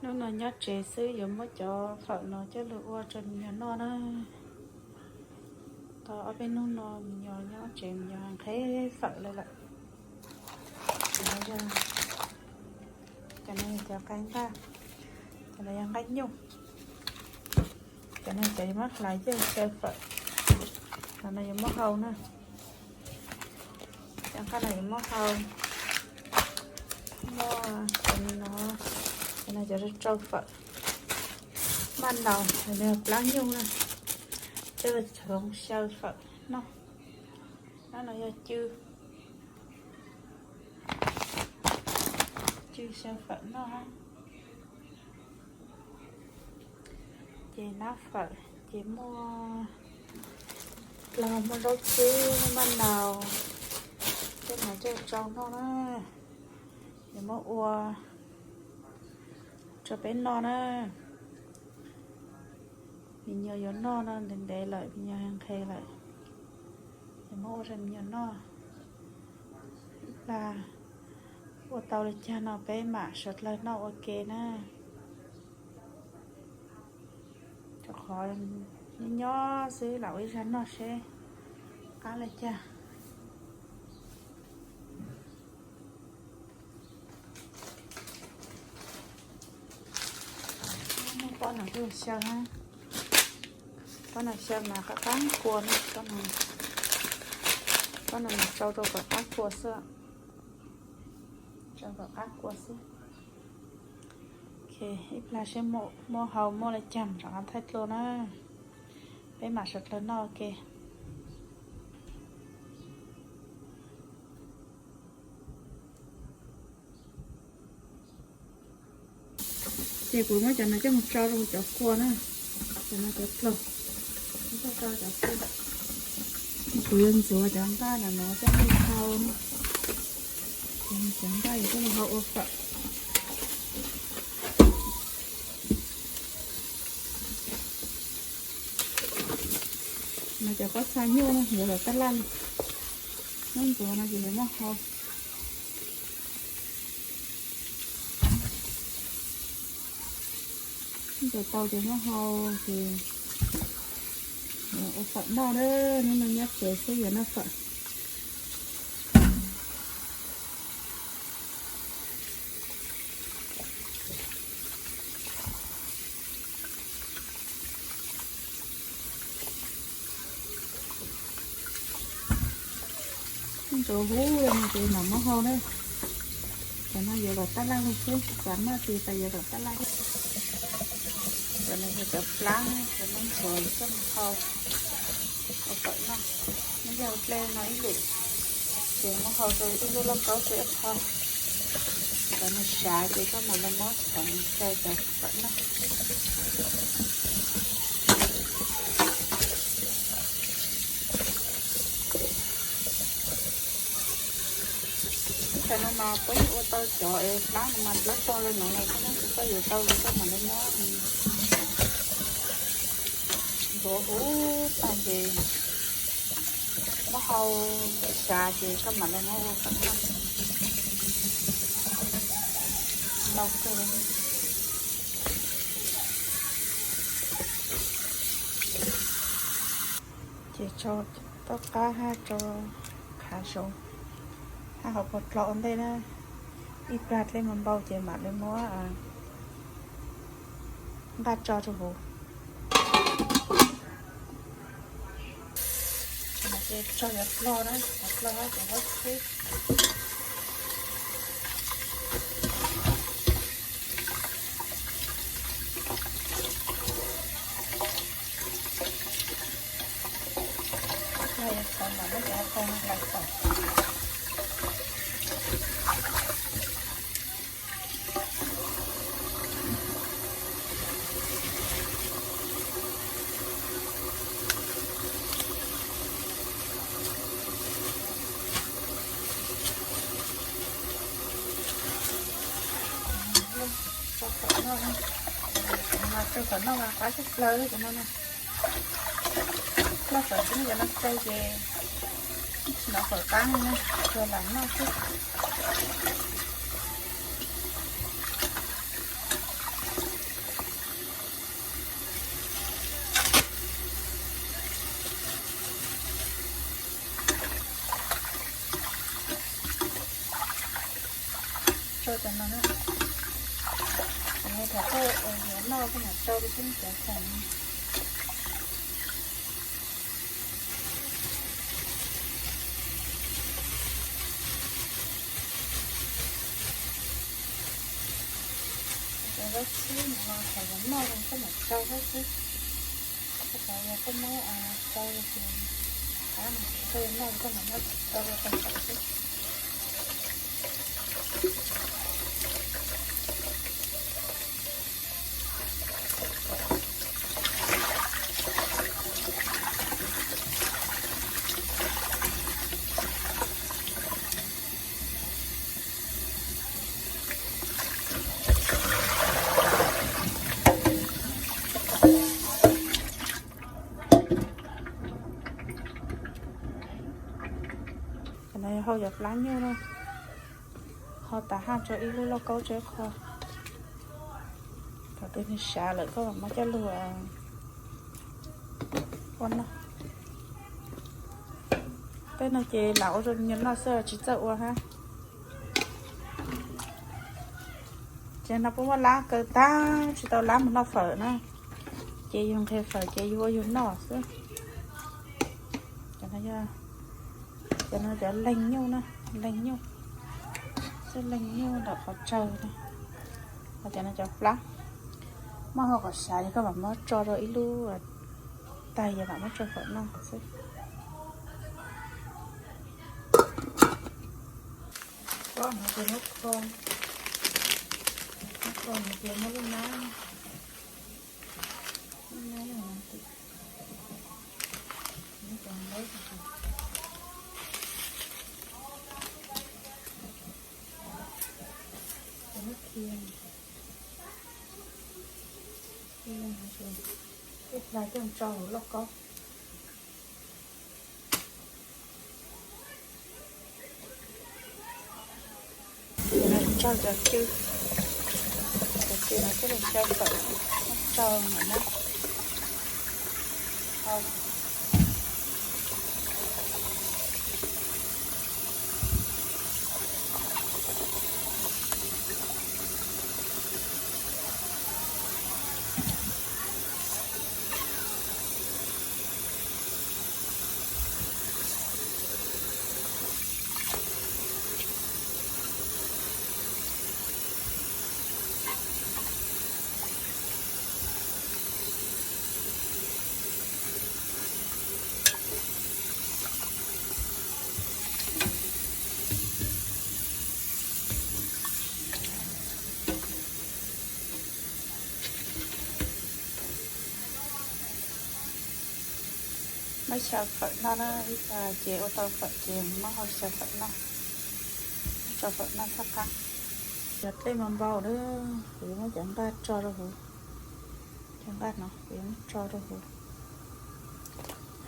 Hnub no nyob tsev xwb yuav muab cov fawm no coj los ua rau me nyuam noj na. Tau ob peb hnub no me nyuam nyob tsev me nyuam nqhis fawm lawm lawm. Cov no yog cov nqaij nqaj, cov no yog nqaij nyuj. Cov no cov yuav muab hlais coj xyaw fawm, cov no yuav muab hau na. Cov nqaij no yuav muab hau, muab cov no, cov no cov rau fawm, maj naus, cov no yog plab nyuj na, coj los xyaw fawm noj. Nab no yog cw, cw xyaw fawm noj. Ces nab fawm ces muaj plaub, muaj zaub txhwb, muaj maj naus, tej no coj rau noj na. Yuav muab ua rau peb noj na. Me nyuam yuav noj no ntev ntev lawm, me nyuam nqhis lawm, yuav muab ua rau me nyuam noj. Ib plag ua tau li cas no peb mam sawv dlawg noj ua ke na. Rau qhov nyob nyob xwb lam ua ib zag noj seb qab li cas. Muab pob no xyaw, pob no xyaw mas qab qab kua na. Pob no mas rau rau kom qab kua xwb, rau kom qab kua xwb. Ok, ib plag seb muab hau muaj li cas mam rov qab thaij dua na. Peb mam sawv dlawg noj ua ke. Ces kuv muab cov no coj mus rau rau cov kua na, cov no cov dlaug, coj rau cov kua. Kuv yuav ntxuav cov nqaij no no coj mus hau, cov nqaij yuav coj mus hau ua fawm. No cov pob txha nyuj no yuav los taj laj li, muab ntxuav no ces yuav muab hau. Ntxuav tau ces muab hau ces ua fawm noj na. Hnub no nyob tsev xwb yuav noj fawm. Ntxuav huv li no ces mam muab hau na. Cov no yuav kom taj laj li xwb, tsis txav noj ces tas yuav kom taj laj. Cov no yog cov plab, cov no ntxuav coj mus hau ua fawm noj. Muab yog dlej no ib lwm, ces muab hau rau ib lub lauj kaub rau ib qho. Cov no sav ces koj mam li muab txhoov xyaw cov fawm noj. Ib tsam no mas puab yeej ua tau cov es plab no mas plab tog li no los thiab na, koj yuav tau ces koj mam li muab ntxuav huv tag ces muab hau sav ces koj mam li muab ua fawm noj. Ntau kawg li. Ces tso toj qab hab tso khav zoov hab hauv paus dlom ua ntej na. Ib plag dlej mas npau ces mam li muab nqaj tso rau huv. Ces tso cov dlog na, cov dlog hab cov zaub txhwb. Hlais tau mas muab cov qau no hlais tau. Rau phom noj, mas rau phom noj mas qab tshaj plaws li cov no na. Noj phom xwb cov no tsau ces tsis hnov phom qab li na, tsuas lam noj xwb. Cov no na, cov no thaum koj yuav noj koj mam rau rau xwb cov khoom no. Cov zaub txhwb no thaum yuav noj koj mam rau thiab xwb. Koj thaum yog koj muab rau ces qab no koj yuav noj koj mam muab rau rau tau saum xwb. Cov no yog hau cov plab nyuj na, ho tas haj tso ib lub lauj kaub tsawb qho. Thaum twg nws sav lawm koj mam muab coj lug ua noj. Tej no ces lam ua rau me nyuam noj xwb tsis txawj ua hab. Ces no puab muab lab kaw tag tsis tau lab mus noj fawm na, ces yug nqhis fawm ces yug ua yug noj xwb. Cov no yog, cov no cov leeg nyuj na, leeg nyuj, xwb leeg nyuj ntawm qhov tsawg na. Ho cov no cov plab, muab hau kom sav ces koj mam muab tso rau ib lub tais yog mam muab tso fawm noj xwb. Pob no ces muab kho, muab kho no ces muab lub nab, lub nab no, muab cov ntaub, cov muab khi, khi no ces ib plag coj tso hauv lauj kaub. Tso cov cw, cov cw no coj los xyaw fawm, muab tsau ntawm na. Muab xyaw fawm noj na, ib plag ces ua tau fawm ces muab ho xyaw fawm noj, tso fawm noj txhab qab. Cov dlej npau npau na, kuv yuav muab cov nqaj tso rau huv, cov nqaj no kuv yuav muab tso rau huv,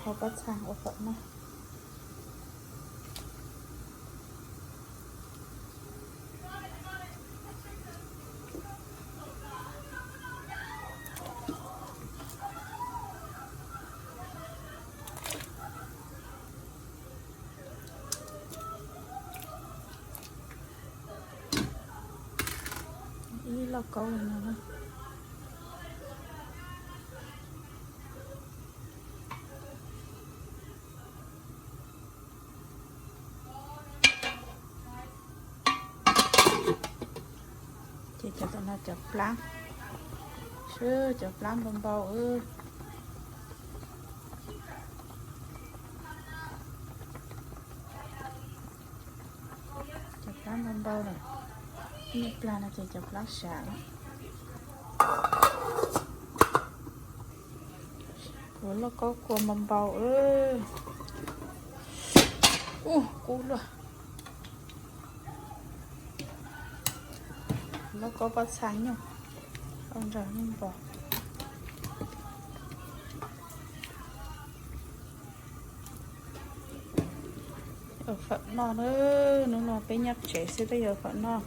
ho pob txha ua fawm noj. Ib lauj kaub li no na. Ces cov tom no cov plab, cov plab npau npau. Cov plab npau npau lawm, ib plag no ces cov plab sav lawm. Kuv lauj kaub kua npau npau. Ub, kub luaj. Lauj kaub pob txha nyuj, ua nraug nyuj npau. Ua fawm noj na, hnub no peb nyob tsev xwb peb yuav fawm noj.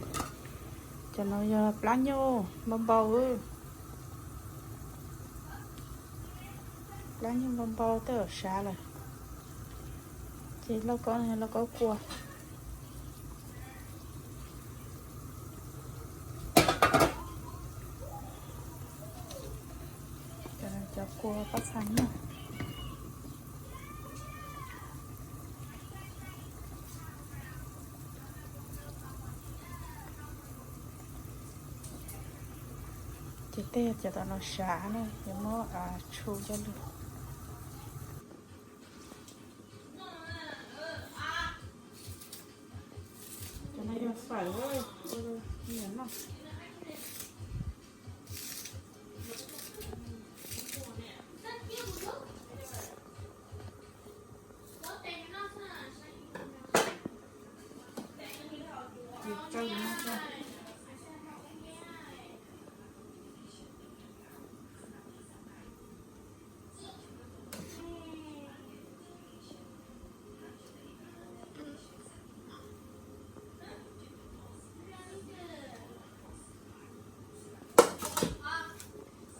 Cov no yog plab nyuj npau npau. Plab nyuj npau npau tej zaum sav lawm. Ces lauj kaub no yog lauj kaub kua. Ua pob txha nyuj. Ces tej cov tom no sav na, yuav muab tshu coj lug. Cov no yog fawm, ua nyiam noj.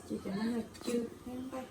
Ces cov no yog cw thiab nqaij.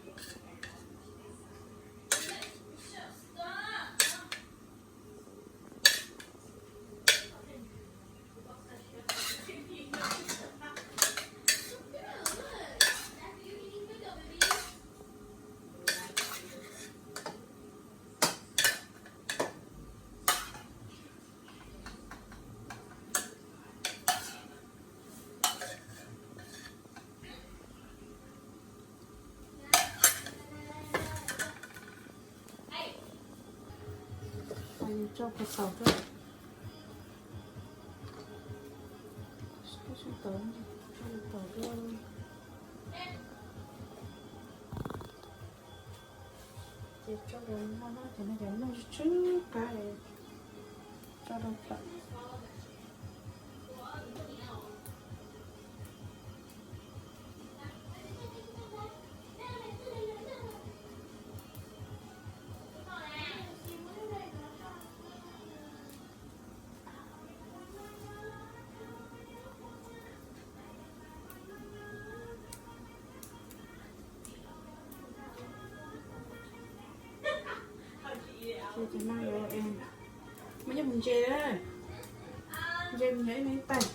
Tso kua taum, tso taum, tso taum dua. Ces tso rau no, cov no cov nyuj tsw tsw qab, tso rau plaws. Ces no yuav, muab coj mus ntse, ntse mus nyob ib me tais.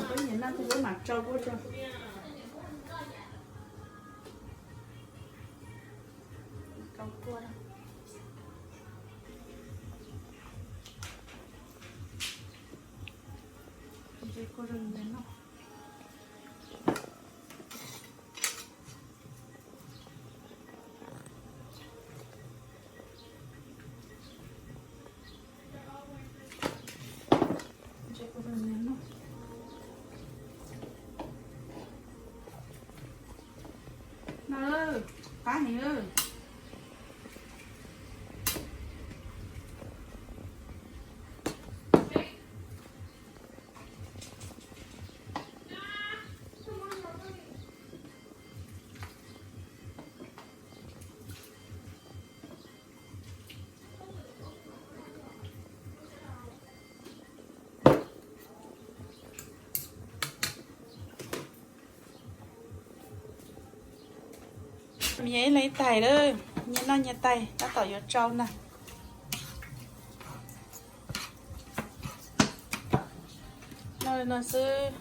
Peb nyiam noj ces peb mam tsau kua rau. Tsau kua rau. Ntse kua rau nyiam noj. No, qab heev. Nyias ib leeg ib tais lawm, nyias noj nyias tais, tab tom yuav tsau ntag. Noj li no xwb,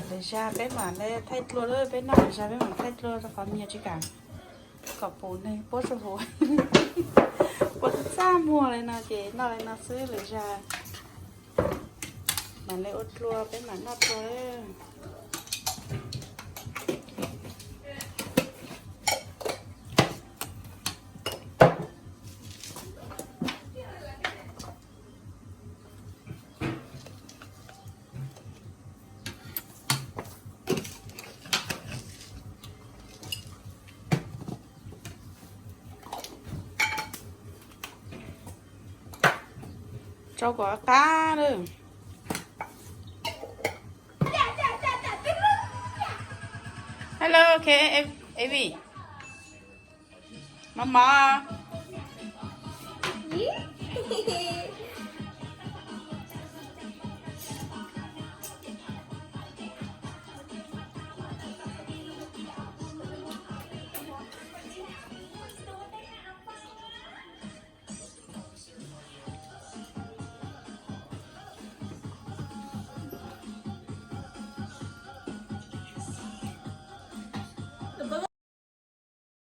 lwm zaus peb mam li thaij dlua lawm, peb noj lwm zaus peb mam thaij dlua rau qhov nyias tsis kam kom pum neeg puab tsuj huv. Puab txaj muag li no ces noj li no xwb, lwm zaus mam li ua dlua peb mam noj dlua. Tsau kom qab lawm. Hello, okay, Evi. Mov mov.